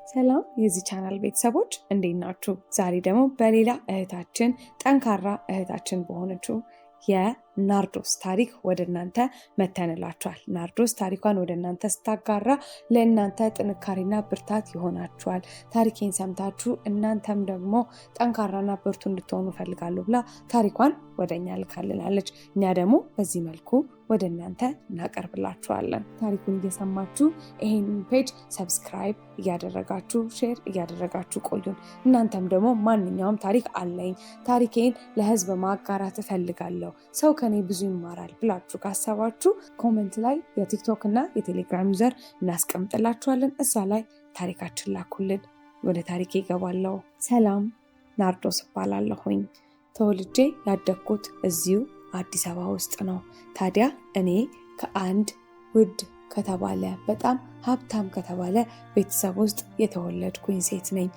ሰላም የዚህ ቻናል ቤተሰቦች፣ እንዴት ናችሁ? ዛሬ ደግሞ በሌላ እህታችን፣ ጠንካራ እህታችን በሆነችው የናርዶስ ታሪክ ወደ እናንተ መተንላችኋል። ናርዶስ ታሪኳን ወደ እናንተ ስታጋራ ለእናንተ ጥንካሬና ብርታት ይሆናችኋል። ታሪኬን ሰምታችሁ እናንተም ደግሞ ጠንካራና ብርቱ እንድትሆኑ እፈልጋለሁ ብላ ታሪኳን ወደ እኛ ልካልናለች። እኛ ደግሞ በዚህ መልኩ ወደ እናንተ እናቀርብላችኋለን። ታሪኩን እየሰማችሁ ይሄንን page subscribe እያደረጋችሁ፣ share እያደረጋችሁ ቆዩን። እናንተም ደግሞ ማንኛውም ታሪክ አለኝ፣ ታሪኬን ለህዝብ ማጋራት እፈልጋለሁ፣ ሰው ከኔ ብዙ ይማራል ብላችሁ ካሰባችሁ comment ላይ የቲክቶክ እና የቴሌግራም user እናስቀምጥላችኋለን። እዛ ላይ ታሪካችን ላኩልን። ወደ ታሪኬ ይገባለሁ። ሰላም፣ ናርዶስ እባላለሁኝ። ተወልጄ ያደግኩት እዚሁ አዲስ አበባ ውስጥ ነው። ታዲያ እኔ ከአንድ ውድ ከተባለ፣ በጣም ሀብታም ከተባለ ቤተሰብ ውስጥ የተወለድኩኝ ሴት ነኝ።